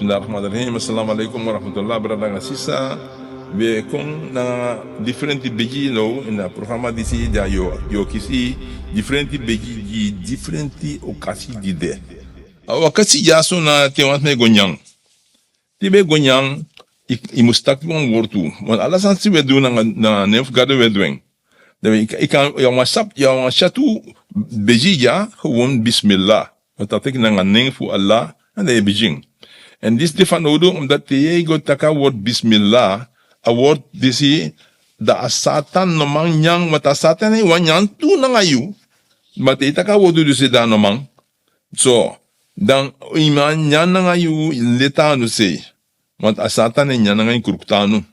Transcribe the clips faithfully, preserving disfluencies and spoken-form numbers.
Bismillah rahman rahim. Assalamu alaikum wa rahmatullah, brada nanga sisa. We kon na different begi now in a programa disi, dan yu o kisi different begi gi different okasi di de. A okasi dyaso na te wan sma e go nyan. Te i ben e go nyan, i, i mus taki wan wortu. Want ala sani san we du nanga, nanga nen fu Gado we du en. Dan i, i kan, yu a wan sap, yu a wan syatu begi dya, gewoon bismillah. Want a taki nanga nen fu Allah, èn dan yu e bigin. Èn disi de fanowdu, omdat te yu e go taki a wortu bismillah, a wortu disi, dan a Satan no man nyan, want a Satan e wani nyan tu nanga yu. Ma te yu taki a wortu disi, dan a no man. So, dan i man nyan nanga yu leti anu sei. Want a Satan e nyan nanga yu kruktanu.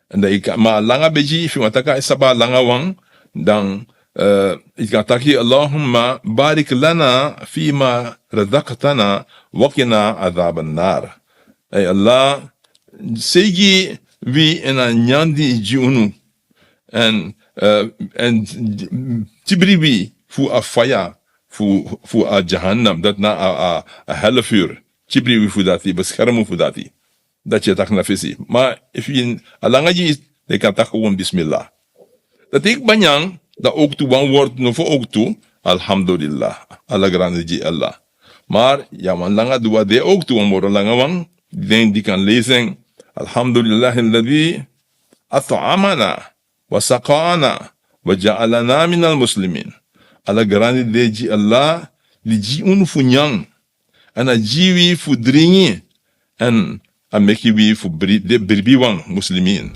Èn dan i kan, ma a langa begi, efu i wani taki a saba a langa wan, dan, eh, i kan taki: Allahumma barik lana fima razaqtana wa qina adhab an-nar. Ei Allah, seigi wi ini a nyan di i gi unu. Èn, eh, èn kibri wi fu a faya fu, fu a jahannam, dati na a, a, a hellvuur. Kibri wi fu dati, bescherm wi fu dati. Dati yu e taki na fesi. Ma efu a langa gi, dan i kan taki gewoon bismillah. Dan te i kaba nyan, dan owktu wan wortu no fu owktu, alhamdulillah. Ala grani gi Allah. Maar yu a wan langa dua de owktu, wan moro langa wan, den di kan leisi en. Alhamdulillahi alladhi at'amana wa saqana wa ja'alana minal muslimin. Ala grani de gi Allah, di gi unu fu nyan. Èn a gi wi fu dringi. Èn a meki wi fu bri-, de bribiwan, muslimin.